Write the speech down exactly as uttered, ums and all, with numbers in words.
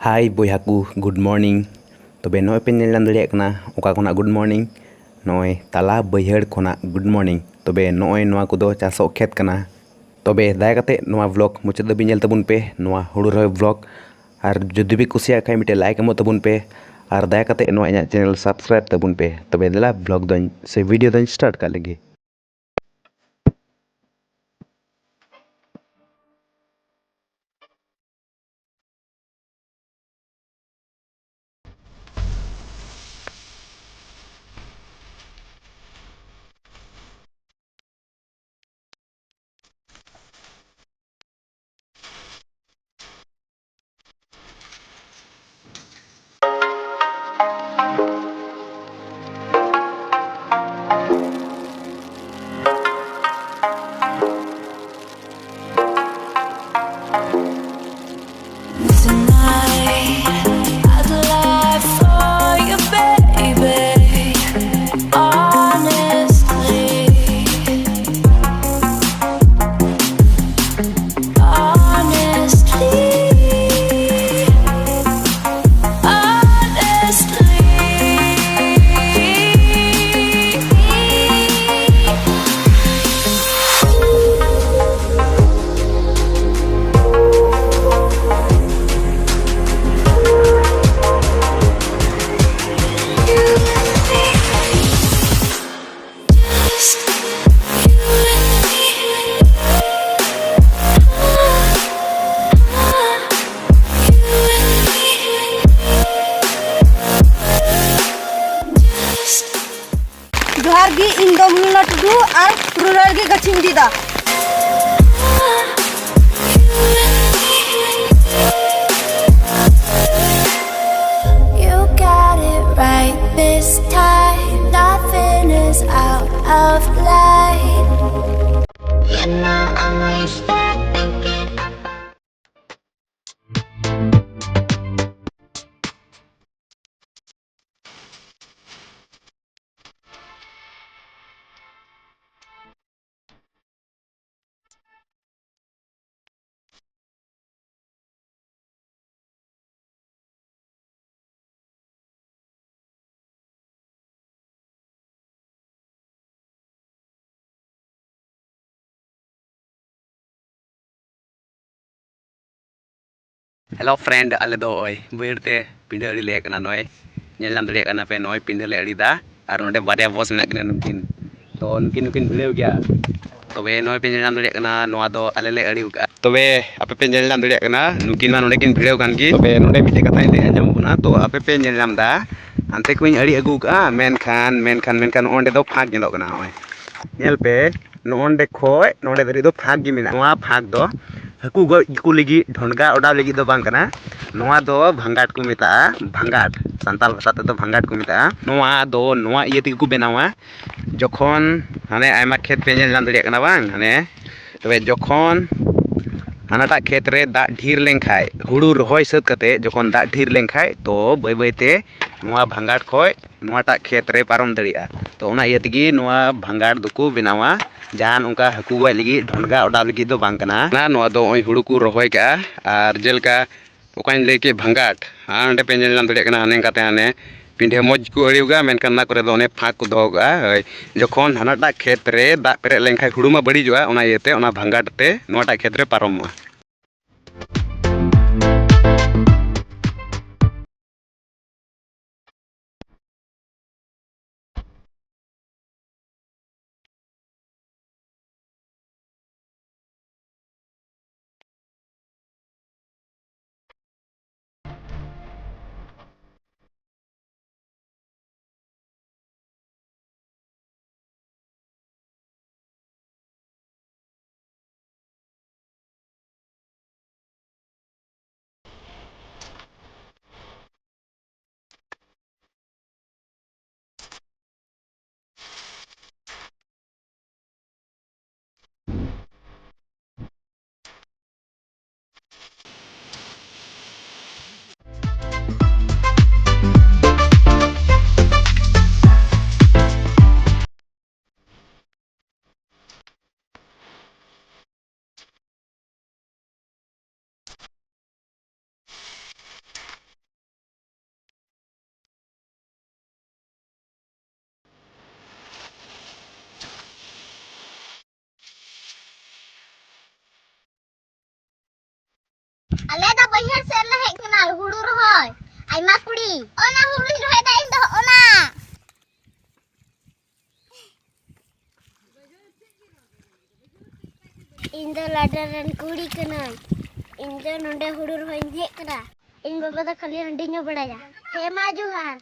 ᱦᱟᱭ ᱵᱚᱭᱦᱟ ᱠᱚ, good morning. ᱛᱚᱵᱮ ᱱᱚᱜᱼᱚᱭ ᱯᱮ ᱧᱮᱞ ᱧᱟᱢ ᱫᱟᱲᱮᱭᱟᱜ ᱠᱟᱱᱟ ᱚᱠᱟ ᱠᱷᱚᱱᱟᱜ ᱜᱩᱰ ᱢᱚᱨᱱᱤᱝ, ᱱᱚᱜᱼᱚᱭ ᱛᱟᱞᱟ ᱵᱟᱹᱭᱦᱟᱹᱲ ᱠᱷᱚᱱᱟᱜ ᱜᱩᱰ ᱢᱚᱨᱱᱤᱝ᱾ ᱛᱚᱵᱮ ᱱᱚᱜᱼᱚᱭ ᱱᱚᱣᱟ ᱠᱚᱫᱚ ᱪᱟᱥᱚᱜ ᱠᱷᱮᱛ ᱠᱟᱱᱟ᱾ ᱛᱚᱵᱮ ᱫᱟᱭᱟ ᱠᱟᱛᱮ ᱱᱚᱣᱟ ᱵᱞᱚᱜ ᱢᱩᱪᱟᱹᱫ ᱫᱷᱟᱹᱵᱤᱡ ᱧᱮᱞ ᱛᱟᱵᱚᱱ ᱯᱮ, ᱱᱚᱣᱟ ᱦᱩᱲᱩ ᱨᱚᱦᱚᱭ ᱵᱞᱚᱜ᱾ ᱟᱨ ᱡᱩᱫᱤ ᱯᱮ ᱠᱩᱥᱤᱭᱟᱜ ᱠᱷᱟᱡ ᱢᱤᱫᱴᱮᱡ ᱞᱟᱭᱤᱠ ᱮᱢᱚᱜ ᱛᱟᱵᱚᱱ ᱯᱮ, ᱟᱨ ᱫᱟᱭᱟ ᱠᱟᱛᱮ ᱱᱚᱣᱟ ᱤᱧᱟᱹᱜ ᱪᱮᱱᱮᱞ ᱥᱟᱵᱥᱠᱨᱟᱭᱤᱵ ᱛᱟᱵᱚᱱ ᱯᱮ᱾ ᱛᱚᱵᱮ ᱫᱮᱞᱟ ᱵᱞᱚᱜ ᱫᱚᱧ ᱥᱮ ᱵᱷᱤᱰᱤᱭᱳ ᱫᱚᱧ ᱥᱴᱟᱨᱴ ᱠᱟᱜ ᱞᱮᱜᱮ᱾ Tonight, I'd lie for you, baby. Honestly, honestly, honestly. ᱡᱚᱦᱟᱨ ᱜᱮ, ᱤᱧ ᱫᱚ ᱢᱩᱞᱱᱟ ᱴᱩᱰᱩ ᱟᱨ ᱨᱩᱨᱟᱞ ᱜᱮ ᱜᱟᱹᱪᱷᱤᱧ ᱤᱫᱤᱭᱮᱫᱟ᱾ You got it right this time. Nothing is out of line. You know I'm always thinking about Hello friend, ᱟᱞᱮ ᱫᱚ ᱱᱚᱜᱼᱚᱭ ᱵᱟᱹᱭᱦᱟᱹᱲ ᱛᱮ ᱯᱤᱸᱰᱟᱹ ᱟᱲᱮ ᱞᱮ ᱦᱮᱡ ᱠᱟᱱᱟ᱾ ᱱᱚᱜᱼᱚᱭ ᱧᱮᱞ ᱧᱟᱢ ᱫᱟᱲᱮᱭᱟᱜ ᱠᱟᱱᱟ ᱯᱮ, ᱱᱚᱜᱼᱚᱭ ᱯᱤᱸᱰᱟᱹ ᱞᱮ ᱟᱲᱮᱫᱟ᱾ ᱟᱨ ᱱᱚᱰᱮ ᱵᱟᱨᱭᱟ ᱵᱚᱥ ᱢᱮᱱᱟᱜ ᱠᱤᱱᱟ ᱱᱩᱠᱤᱱ, ᱛᱚ ᱱᱩᱠᱤᱱ ᱱᱩᱠᱤᱱ ᱵᱷᱤᱲᱟᱹᱣ ᱜᱮᱭᱟ᱾ ᱛᱚᱵᱮ ᱱᱚᱜᱼᱚᱭ ᱯᱮ ᱧᱮᱞ ᱧᱟᱢ ᱫᱟᱲᱮᱭᱟᱜ ᱠᱟᱱᱟ, ᱱᱚᱣᱟ ᱫᱚ ᱟᱞᱮ ᱞᱮ ᱟᱲᱮ ᱟᱠᱟᱫᱼᱟ᱾ ᱛᱚᱵᱮ ᱟᱯᱮ ᱯᱮ ᱧᱮᱞ ᱧᱟᱢ ᱫᱟᱲᱮᱭᱟᱜ ᱠᱟᱱᱟ, ᱱᱩᱠᱤᱱ ᱢᱟ ᱱᱚᱰᱮ ᱠᱤᱱ ᱵᱷᱤᱲᱟᱹᱣ ᱠᱟᱱ ᱜᱮ᱾ ᱛᱚᱵᱮ ᱱᱚᱰᱮ ᱢᱤᱫᱴᱮᱡ ᱠᱟᱛᱷᱟ ᱮᱱᱛᱮ ᱟᱸᱡᱚᱢᱚᱜ ᱠᱟᱱᱟ, ᱛᱚ ᱟᱯᱮ ᱯᱮ ᱧᱮᱞ ᱧᱟᱢ ᱮᱫᱟ, ᱦᱟᱱᱛᱮ ᱠᱷᱚᱱᱤᱧ ᱟᱲᱮ ᱟᱹᱜᱩ ᱠᱟᱜᱼᱟ, ᱢᱮᱱᱠᱷᱟᱱ ᱢᱮᱱᱠᱷᱟᱱ ᱢᱮᱱᱠᱷᱟᱱ ᱱᱚᱜᱼᱚ ᱱᱚᱰᱮ ᱫᱚ ᱯᱷᱟᱸᱠ ᱧᱮᱞᱚᱜ ᱠᱟᱱᱟ᱾ ᱱᱚᱜᱼᱚᱭ ᱧᱮᱞ ᱯᱮ, ᱱᱚᱜᱼᱚ ᱱᱚᱰᱮ ᱠᱷᱚᱡ ᱱᱚᱰᱮ ᱫᱷᱟᱹᱨᱤᱡ ᱫᱚ ᱯᱷᱟᱸᱠ ᱜᱮ ᱢᱮᱱᱟᱜᱼᱟ᱾ ᱱᱚᱣᱟ ᱯᱷᱟᱸᱠ ᱫᱚ ᱦᱟᱹᱠᱩ ᱜᱚᱡ ᱠᱚ ᱞᱟᱹᱜᱤᱫ, ᱰᱷᱚᱸᱰᱜᱟ ᱚᱰᱟᱣ ᱞᱟᱹᱜᱤᱫ ᱫᱚ ᱵᱟᱝ ᱠᱟᱱᱟ᱾ ᱱᱚᱣᱟ ᱫᱚ ᱵᱷᱟᱸᱜᱟᱴ ᱠᱚ ᱢᱮᱛᱟᱜᱼᱟ, ᱵᱷᱟᱸᱜᱟᱴ, ᱥᱟᱱᱛᱟᱲ ᱵᱷᱟᱥᱟ ᱛᱮᱫᱚ ᱵᱷᱟᱸᱜᱟᱴ ᱠᱚ ᱢᱮᱛᱟᱜᱼᱟ᱾ ᱱᱚᱣᱟ ᱫᱚ ᱱᱚᱣᱟ ᱤᱭᱟᱹ ᱛᱮᱜᱮ ᱠᱚ ᱵᱮᱱᱟᱣᱟ, ᱡᱚᱠᱷᱚᱱ ᱦᱟᱱᱮ ᱟᱭᱢᱟ ᱠᱷᱮᱛ ᱯᱮ ᱧᱮᱞ ᱧᱟᱢ ᱫᱟᱲᱮᱭᱟᱜ ᱠᱟᱱᱟ ᱵᱟᱝ, ᱦᱟᱱᱮ ᱛᱚᱵᱮ ᱡᱚᱠᱷᱚᱱ ᱦᱟᱱᱟᱴᱟᱜ ᱠᱷᱮᱛ ᱨᱮ ᱫᱟᱜ ᱰᱷᱮᱨ ᱞᱮᱱᱠᱷᱟᱡ, ᱦᱩᱲᱩ ᱨᱚᱦᱚᱭ ᱥᱟᱹᱛ ᱠᱟᱛᱮ ᱡᱚᱠᱷᱚᱱ ᱫᱟᱜ ᱰᱷᱮᱨ ᱞᱮᱱᱠᱷᱟᱡ, ᱛᱚ ᱵᱟᱹᱭ ᱵᱟᱹᱭ ᱛᱮ ᱱᱚᱣᱟ ᱵᱷᱟᱸᱜᱟᱴ ᱠᱷᱚᱡ ᱱᱚᱣᱟᱴᱟᱜ ᱠᱷᱮᱛ ᱨᱮ ᱯᱟᱨᱚᱢ ᱫᱟᱲᱮᱭᱟᱜᱼᱟ᱾ ᱛᱚ ᱚᱱᱟ ᱤᱭᱟᱹ ᱛᱮᱜᱮ ᱱᱚᱣᱟ ᱵᱷᱟᱸᱜᱟᱴ ᱫᱚᱠᱚ ᱵᱮᱱᱟᱣᱟ᱾ ᱡᱟᱦᱟᱱ ᱚᱱᱠᱟ ᱦᱟᱹᱠᱩ ᱜᱚᱡ ᱞᱟᱹᱜᱤᱫ ᱰᱷᱚᱸᱰᱜᱟ ᱚᱰᱟᱣ ᱞᱟᱹᱜᱤᱫ ᱫᱚ ᱵᱟᱝ ᱠᱟᱱᱟ᱾ ᱱᱚᱣᱟ ᱫᱚ ᱱᱚᱜᱼᱚᱭ ᱦᱩᱲᱩ ᱠᱚ ᱨᱚᱦᱚᱭ ᱠᱟᱜᱼᱟ, ᱟᱨ ᱡᱮᱞᱮᱠᱟ ᱚᱠᱟᱧ ᱞᱟᱹᱭ ᱠᱮᱫ ᱵᱷᱟᱸᱜᱟᱴ, ᱟᱨ ᱚᱸᱰᱮ ᱯᱮ ᱧᱮᱞ ᱧᱟᱢ ᱫᱟᱲᱮᱭᱟᱜ ᱠᱟᱱᱟ, ᱦᱟᱱᱮ ᱚᱱᱠᱟᱛᱮ ᱦᱟᱱᱮ ᱯᱤᱸᱰᱷᱟᱹ ᱢᱚᱡᱽ ᱜᱮᱠᱚ ᱟᱹᱲᱤ ᱠᱟᱜᱼᱟ, ᱢᱮᱱᱠᱷᱟᱱ ᱚᱱᱟ ᱠᱚᱨᱮ ᱫᱚ ᱚᱱᱮ ᱯᱷᱟᱸᱠ ᱠᱚ ᱫᱚᱦᱚ ᱠᱟᱜᱼᱟ᱾ ᱦᱳᱭ, ᱡᱚᱠᱷᱚᱱ ᱦᱟᱱᱟᱴᱟᱜ ᱠᱷᱮᱛ ᱨᱮ ᱫᱟᱜ ᱯᱮᱨᱮᱡ ᱞᱮᱱᱠᱷᱟᱱ ᱦᱩᱲᱩ ᱢᱟ ᱵᱟᱹᱲᱤᱡᱚᱜᱼᱟ, ᱚᱱᱟ ᱤᱭᱟᱹᱛᱮ ᱚᱱᱟ ᱵᱷᱟᱸᱜᱟᱴ ᱛᱮ ᱱᱚᱣᱟᱴᱟᱜ ᱠᱷᱮᱛ ᱨᱮ ᱯᱟᱨᱚᱢᱚᱜᱼᱟ᱾ ᱟᱞᱮ ᱫᱚ ᱵᱟᱹᱭᱦᱟᱹᱲ ᱪᱮᱫ ᱞᱮ ᱦᱮᱡ ᱠᱟᱱᱟ? ᱦᱩᱲᱩ ᱨᱚᱦᱚᱭ᱾ ᱟᱭᱢᱟ ᱠᱩᱲᱤ᱾ ᱚᱱᱟ ᱦᱩᱲᱩᱧ ᱨᱚᱦᱚᱭ ᱫᱟ ᱤᱧ ᱫᱚ, ᱚᱱᱟ᱾ ᱤᱧ ᱫᱚ ᱞᱟᱰᱟ ᱨᱮᱱ ᱠᱩᱲᱤ ᱠᱟᱹᱱᱟᱹᱧ᱾ ᱤᱧ ᱫᱚ ᱱᱚᱰᱮ ᱦᱩᱲᱩ ᱨᱚᱦᱚᱭᱤᱧ ᱦᱮᱡ ᱠᱟᱱᱟ᱾ ᱤᱧ ᱵᱟᱵᱟ ᱫᱚ ᱠᱷᱟᱹᱞᱤ ᱦᱟᱺᱰᱤ ᱧᱩ ᱵᱟᱲᱟᱭᱟ᱾ ᱦᱮᱸ ᱢᱟ, ᱡᱚᱦᱟᱨ᱾